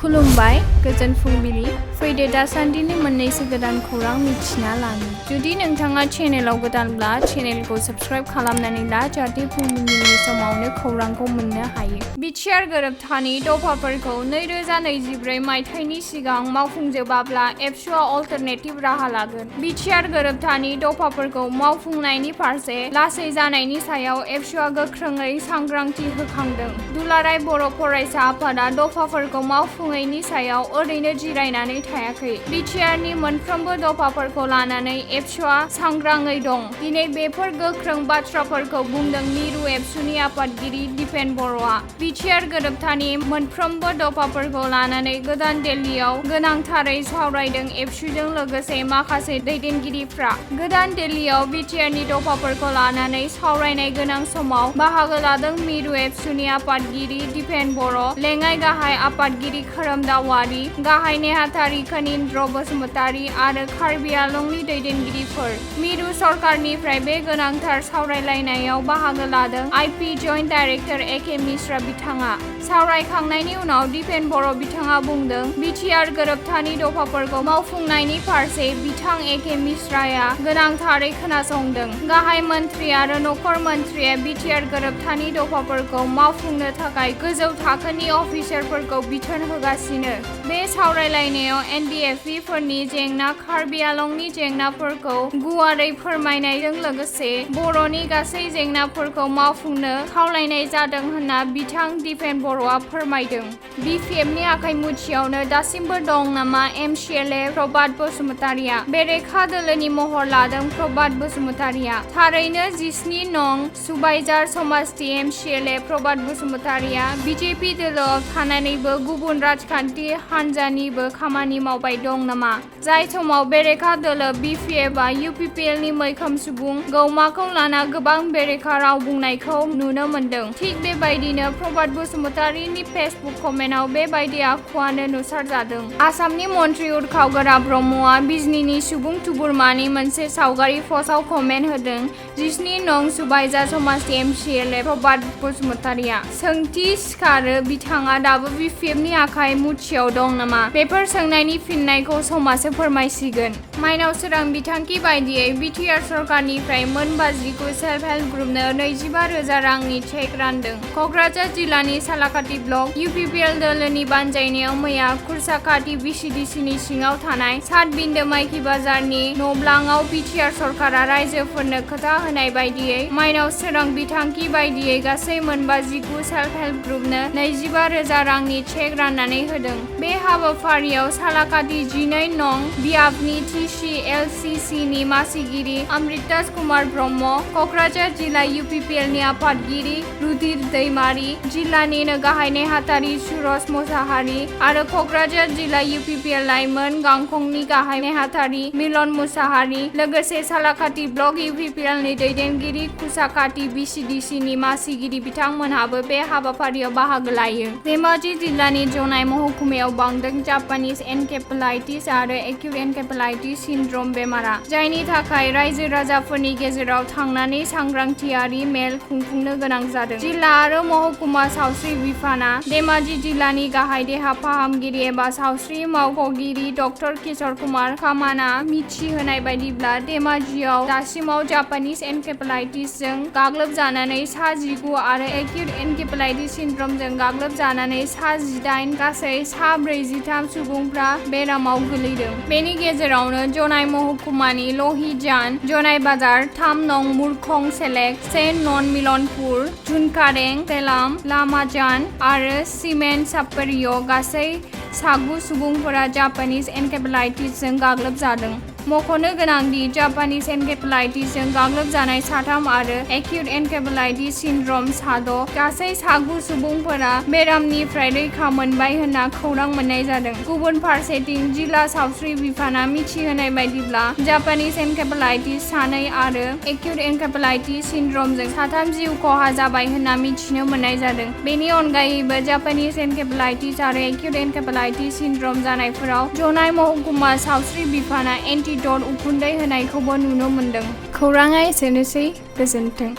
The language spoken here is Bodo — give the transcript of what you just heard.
खुलुमबाय गोजोन फुंबिलि फैदो दासान्दिनि मोननैसो गोदान खौरां मिथिना लानि जुदि नोंथाङा चेनेलाव गोदानब्ला चेनेलखौ साबस्क्राइब खालामनानै ला जाहाथे फुंबिलिनि समावनो खौरांखौ मोननो हायो बिटिआर गोरोबथानि दफाफोरखौ 2024 मायथाइनि सिगां मावफुंजोबाब्ला एबसुआ अल्टारनेटिभ राहा लागोन बिटिआर गोरोबथानि दफाफोरखौ मावफुंनायनि फारसे लासै जानायनि सायाव एबसुआ गोख्रोङै सांग्रांथि होखांदों दुलाराय बर' फरायसा आफादा दफाफोरखौ मावफुङैनि सायाव ओरैनो जिरायनानै थायाखै बिटिआरनि मोनफ्रोमबो दफाफोरखौ लानानै एबसुआ सांग्राङै दं दिनै बेफोर गोख्रों बाथ्राफोरखौ बुंदों मिरु एबसुनि आफादगिरि दिपेन बर'आ बिटिआर गोरोबथानि मोनफ्रोमबो दफाफोरखौ लानानै गोदान दिल्लीयाव गोनांथारै सावरायदों एबसुजों लोगोसे माखासे दैदेनगिरिफ्रा गोदान दिल्लीयाव बिटिआरनि दफाफोरखौ लानानै सावरायनाय गोनां समाव बाहागो लादों मिरु एबसुनि आफादगिरि दिपेन बर' लेङाइ गाहाय आफादगिरि खोरोमदावारि गाहाय नेहाथारि खनीन्द्र बसुमतारी आरो कार्बि आंलंनि दैदेनगिरिफोर मिरु सरकारनिफ्राय बे गोनांथार सावरायलायनायाव बाहागो लादों आइपि जइन्ट डाइरेक्टर एके मिश्रा बिथाङा सावरायखांनायनि उनाव दिपेन बर' बिथाङा बुंदों बिटिआर गोरोबथानि दफाफोरखौ मावफुंनायनि फारसे बिथां एके मिश्राया गोनांथारै खोनासंदों गाहाय मन्थ्रि आरो नखर मन्थ्रिया बिटिआर गोरोबथानि दफाफोरखौ मावफुंनो थाखाय गोजौ थाखोनि अफिसारफोरखौ बिथोन होगासिनो बे सावरायलायनायाव एनडिएफबि फोरनि जेंना कार्बि आंलंनि जेंनाफोरखौ गुवारै फोरमायनायजों लोगोसे बर'नि गासै जेंनाफोरखौ मावफुंनो खावलायनाय जादों होनना बिथां दिपेन बर'आ फोरमायदों बिपिएफनि आखाइ मुथियावनो दासिमबो दं नामा एमसिएलए प्रभात बसुमतारीया बेरेखा दोलोनि महर लादों प्रभात बसुमतारीया थारैनो 17 नं सुबाइजार समाजनि एमसिएलए प्रभात बसुमतारीया बिजेपि दोलोआव थानानैबो गुबुन राजखान्थि हान्जानिबो खामानि मावबाय दं नामा जाय समाव बेरेखा दोलो बिपिएफआ इउपिपिएलनि मैखोम सुबुं गौमाखौ लाना गोबां बेरेखा राव बुंनायखौ नुनो मोन्दों थिग बेबायदिनो प्रभात बसुमतारीनि फेसबुक कमेन्टआव बेबायदि आखुआनो नुसारजादों आसामनि मन्थ्रि उर्खाव ब्रह्मआ बिजनीनि सुबुं थुबुरमानि मोनसे सावगारि पस्टआव कमेन्ट होदों 17 नं सुबाइजार समाजनि एमसिएलए प्रभात बसुमतारीया सोंथि सिखारो बिथाङा दाबो बिपिएफनि आखाइ मुथियाव दं नामा बेफोर सोंनायनि फिननायखौ समासो फोरमायसिगोन माइनाव सोरां बिथांखि बायदियै बिटिआर सरकारनिफ्राय मोन 59 सेल्फ हेल्प ग्रुपनो 25,000 रांनि चेक रानदों क'क्राझार जिल्लानि सालाकाटि ब्लक इउपिपिएल दोलोनि बानजायनायाव मैया खुरसाकाटि बिसिडिसिनि सिङाव थानाय सातबिन्दो माइखि बाजारनि नब्लाङाव बिटिआर सरकारा रायजोफोरनो खोथा होनाय बायदियै माइनाव सोरां बिथांखि बायदियै गासै मोन 59 सेल्फ हेल्प ग्रुपनो 25,000 रांनि चेक राननानै होदों बे हाबाफारियाव सालाकाटि 12 नं बियाबनि टिसिएलसिसिनि मासिगिरि अमृतास कुमार ब्रह्म क'क्राझार जिल्ला इउपिपिएलनि आफादगिरि रुधिर दैमारी जिल्लानिनो गाहाय नेहाथारि सुरज मोसाहारि आरो क'क्राझार जिल्ला इउपिपिएल लाइमोन गांखंनि गाहाय नेहाथारि मिलन मोसाहारि लोगोसे सालाकाटि ब्लक इउपिपिएलनि दैदेनगिरि खुसाकाटि बिसिडिसिनि मासिगिरि बिथांमोनहाबो बे हाबाफारियाव बाहागो लायो धेमाजि जिल्लानि जनाय महकुमायाव बांदों जापानिज एनकेफेलाइटिस आरो एक्यूट एनकेफेलाइटिस सिन्ड्रम बेमारा जायनि थाखाय रायजो राजाफोरनि गेजेराव थांनानै सांग्रांथियारि मेल खुंफुंनो गोनां जादों जिल्ला आरो महकुमा सावस्रि बिफाना धेमाजि जिल्लानि गाहाय देहा फाहामगिरि एबा सावस्रि मावख'गिरि डक्टर किशोर कुमार कामाना मिथिहोनाय बायदिब्ला धेमाजियाव दासिमाव जापानिज एनकेफेलाइटिसजों गाग्लोबजानानै सा 19 आरो एक्यूट एनकेफेलाइटिस सिन्ड्रमजों गाग्लोबजानानै सा 18 गासै सा 43 सुबुंफ्रा बेरामाव गोलैदों बेनि गेजेरावनो जनाय महकुमानि लहिजान जनाय बाजार 3 नं मुरखं सेलेक 10 नं मिलनपुर झुनकारें सेलाम लामाजान आरो सिमेन्ट सापरियाव गासै सा 9 सुबुंफोरा जापानिज एनकेफेलाइटिसजों गाग्लोबजादों मख'नो गोनांदि जापानिज एनकेफेलाइटिसजों गाग्लोबजानाय सा 3 आरो एक्यूट एनकेफेलाइटिस सिन्ड्रम सा 6 गासै सा 9 सुबुंफोरा बेरामनिफ्राय रैखा मोनबाय होनना खौरां मोननाय जादों गुबुन फारसेथिं जिल्ला सावस्रि बिफाना मिथिहोनाय बायदिब्ला जापानिज एनकेफेलाइटिस सा 2 आरो एक्यूट एनकेफेलाइटिस सिन्ड्रमजों सा 3 जिउ खहा जाबाय होनना मिथिनो मोननाय जादों बेनि अनगायैबो जापानिज एनकेफेलाइटिस आरो एक्यूट एनकेफेलाइटिस सिन्ड्रम जानायफोराव जनाय महकुमा सावस्रि बिफाना एन्टिडट उखुन्दै होनायखौबो नुनो मोनदों खौराङा एसेनोसै गोजोन्थों